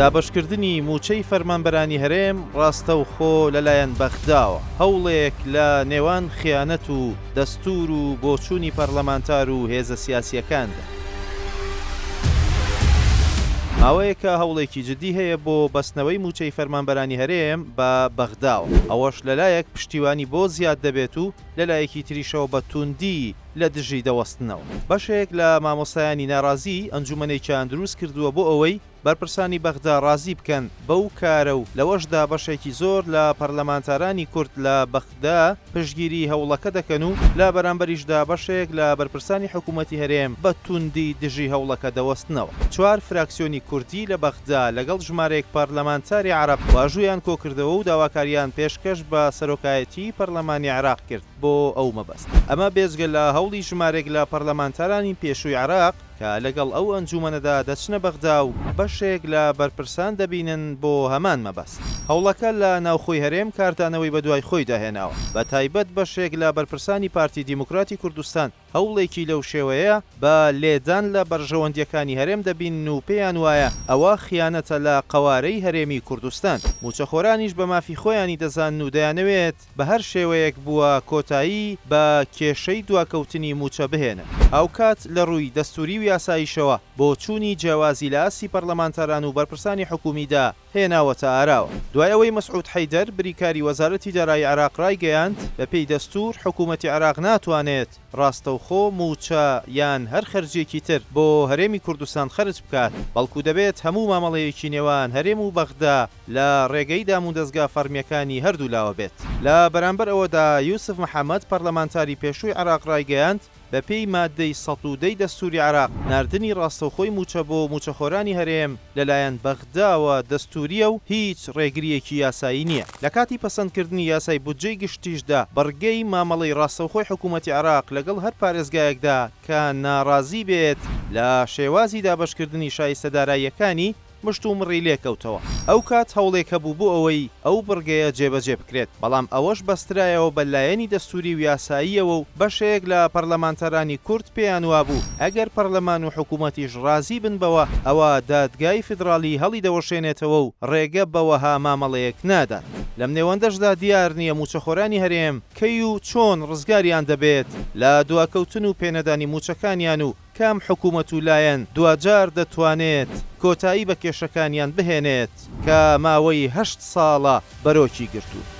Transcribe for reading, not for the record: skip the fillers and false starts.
دابەشکردنی مووچەی فەرمانبەرانی هەرێم ڕاستەوخۆ لەلایەن بەغداوە، هەوڵێک لە نێوان خیانەت و دەستوور و بۆچوونی پەرلەمانتار و هێزە سیاسییەکاندا. ماوەیەکە هەوڵێکی جدی هەیە بۆ بەستنەوەی مووچەی فەرمانبەرانی هەرێم بە بەغداوە، ئەوەش لەلایەک پشتیوانی بۆ زیاد دەبێت و لەلایەکی تریشەوە بە تووندی لە دژی دەوەستنەوە. بەشێک لە مامۆستایانی ناڕازی ئەنجومەنێکیان دروست کردووە بۆ ئەوەی بەرپرسانی بەغدا ڕازی بکەن بەو کارە و لەوەشدا بەشێکی زۆر لە پەرلەمانتارانی کورد لە بەغدا پشتگیری هەوڵەکە دەکەن و لە بەرامبەریشدا بەشێک لە بەرپرسانی حکوومەتی هەرێم بە توندی دژی هەوڵەکە دەوەستنەوە. چوار فراکسیۆنی کوردی لە بەغدا لەگەڵ ژمارەیەک پەرلەمانتاری عەرەب واژوویان کۆکردەوە و داواکارییان پێشکەش بە سەرۆکایەتیی پەرلەمانی عێراق کرد بۆ ئەو مەبەستە. ئەمە بێجگە لە هەوڵی ژمارەیەک لە پەرلەمانتارانی پێشووی عێراق کە لەگەڵ ئەو ئەنجوومەنەدا دەچنە بەغدا و بەشێک لە بەرپرسان دەبینن بۆ هەمان مەبەست. هەوڵەکە لە ناوخۆی هەرێم کاردانەوەی بەدوای خۆیدا هێناوە، بەتایبەت بەشێک لە بەرپرسانی پارتی دیموکراتی کوردستان هەوڵێکی لەو شێوەیە بە لێدان لە بەرژەوەندییەکانی هەرێم دەبینن و پێیان وایە ئەوە خیانەتە لە قەوارەی هەرێمی کوردستان. مووچەخۆرانیش بە مافی خۆیانی دەزانن و دەیانەوێت بە هەر شێوەیەک بووە کۆتایی بە کێشەی دواکەوتنی مووچە بهێنن. هاوکات لە رووی دەستووری و یاساییشەوە بۆچوونی جیاوازی لە ئاستی پەرلەمانتاران و بەرپرسانی حکوومیدا هێناوەتە ئاراوە. دوای ئەوەی مەسعود حەیدەر، بریکاری وەزارەتی دارایی عێراق رایگەیاند، بەپێی دەستوور حکوومەتی عێراق ناتوانێت راستەوخۆ مووچە یان هەر خەرجییەکی تر بۆ هەرێمی کوردستان خەرج بکات، بەڵکو دەبێت هەموو مامەڵەیەکی نێوان هەرێم و بەغدا لە رێگەی دامودەزگا فەڕمییەکانی هەردوولاوە بێت. لە بەرامبەر ئەوەدا یوسف محەمەد، پەرلەمانتاری پێشووی عێراق رایگەیاند، بەپێی ماددەی 110 ی دەستووری عێراق، ناردنی راستەوخۆی مووچە بۆ مووچەخۆرانی هەرێم لەلایەن بەغداوە دەستوورییە و هیچ رێگرییەکی یاسایی نییە. لە کاتی پەسەندکردنی یاسای بودجەی گشتیشدا بڕگەی مامەڵەی راستەوخۆی حکوومەتی عێراق لەگەڵ هەر پارێزگایەکدا کە ناڕازی بێت لە شێوازی دابەشکردنی شایستە داراییەکانی، مشتومڕی لێکەوتەوە. ئەوکات هەوڵێک هەبوو بۆ ئەوەی ئەو بڕگەیە جێبەجێ بکرێت، بەڵام ئەوەش بەسترایەوە بە لایەنی دەستووری و یاساییەوە و بەشێک لە پەرلەمانتارانی کورد پێیان وابوو ئەگەر پەرلەمان و حکوومەتیش ڕازی بن بەوە ئەوا دادگای فیدڕاڵی هەڵیدەوەشێنێتەوە و ڕێگە بە وەها مامەڵەیەک نادات. لەم نێوەندەشدا دیار نییە مووچەخۆرانی هەرێم کەی و چۆن ڕزگاریان دەبێت لە دواکەوتن و پێنەدانی مووچەکانیان و کام حکومەت و لایەن دواجار دەتوانێت کۆتایی بە کێشەکانیان بهێنێت کە ماوەی هەشت ساڵە بەرۆکی گرتوون؟